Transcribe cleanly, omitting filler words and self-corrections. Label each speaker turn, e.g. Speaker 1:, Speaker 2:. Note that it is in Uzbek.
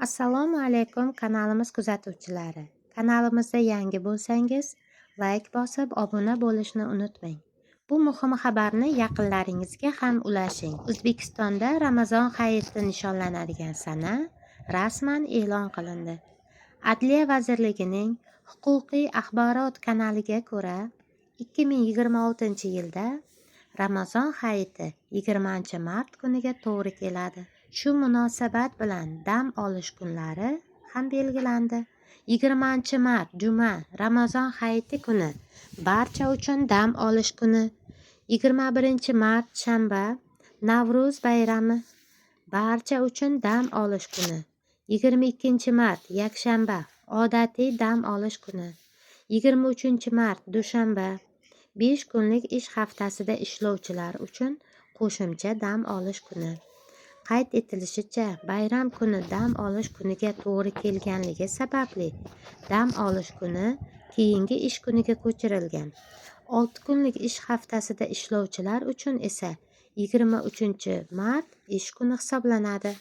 Speaker 1: Assalomu alaykum, kanalimiz kuzatuvchilari. Kanalimizda yangi bo'lsangiz, layk bosib, obuna bo'lishni unutmang. Bu muhim xabarni yaqinlaringizga ham ulashing. O'zbekistonda Ramazon hayiti nishonlanadigan sana rasman e'lon qilindi. Adliya vazirligining huquqiy axborot kanaliga ko'ra, 2026-yilda Ramazon hayiti 20-mart kuniga to'g'ri keladi. Shu munosabat bilan dam olish kunlari ham belgilandi. 20-mart juma, Ramazon hayiti kuni, barcha uchun dam olish kuni. 21-mart shanba, Navro'z bayrami, barcha uchun dam olish kuni. 22-mart yakshanba, odatiy dam olish kuni. 23-mart dushanba, 5 kunlik ish haftasida ishlovchilar uchun qo'shimcha dam olish kuni. Qayd etilishicha, bayram kuni dam olish kuniga to'g'ri kelganligi sababli dam olish kuni keyingi ish kuniga ko'chirilgan. 6 kunlik ish haftasida ishlovchilar uchun esa 23-mart ish kuni hisoblanadi.